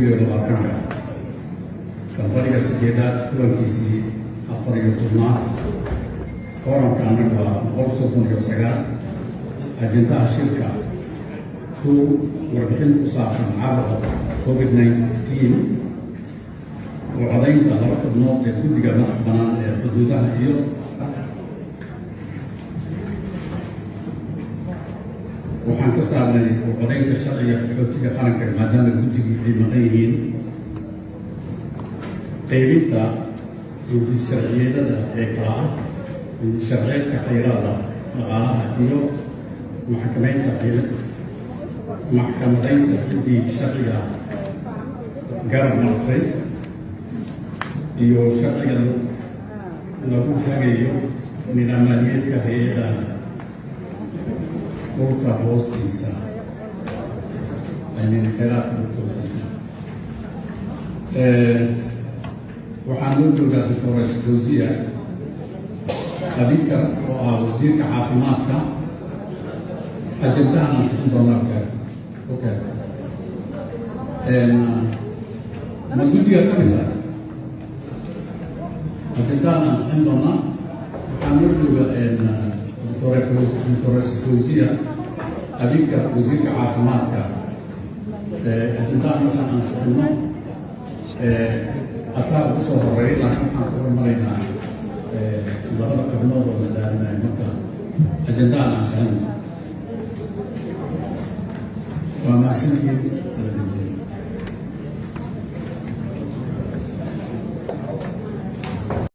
2020-ka, kalfadhiga 8aad, kulankiisii 14aad. Kooramka annaga waa 139. Ajendaha shirka: 1, warbixin ku saabsan caabuqa COVID-19, oo codaynta laba xubnood ee guddiga madax bannaan ee xuduudaha iyo waxaan ka saarnay codaynta sharciga qaxootiga qaranka, maadaama guddigii ay maqan yihiin. Qaybinta hindis sharciyeedada ee kala ah hindis sharciyeedka khayraada dhaqaalaha iyo maxkamaynta maxkamadaynta ciddii sharciga garab martay iyo sharciga lagu hagayo nidaam maaliyeedka hay-ada dhulka hoostiisa, khayraadka dhulka hoostiisa. Waxaa noo joogaa Doctor Fawziya Abikar oo ah wasiirka caafimaadka. Ajendahan ansixin doonaa. Okay, ma guddigaad ka mid tahay? Ajendahan ansixin doonaa. Waxaa noo jooga Doctor Fawziya Abikar, wasiirka caafimaadka. Ajendahan markaan ansixino asaa ugu soo horeeyay, laakiin waxaan ku hormaraynaa labada xubnood oo la dhaarinayo. Marka ajendahan ansixino. Waa mahadsantihiin.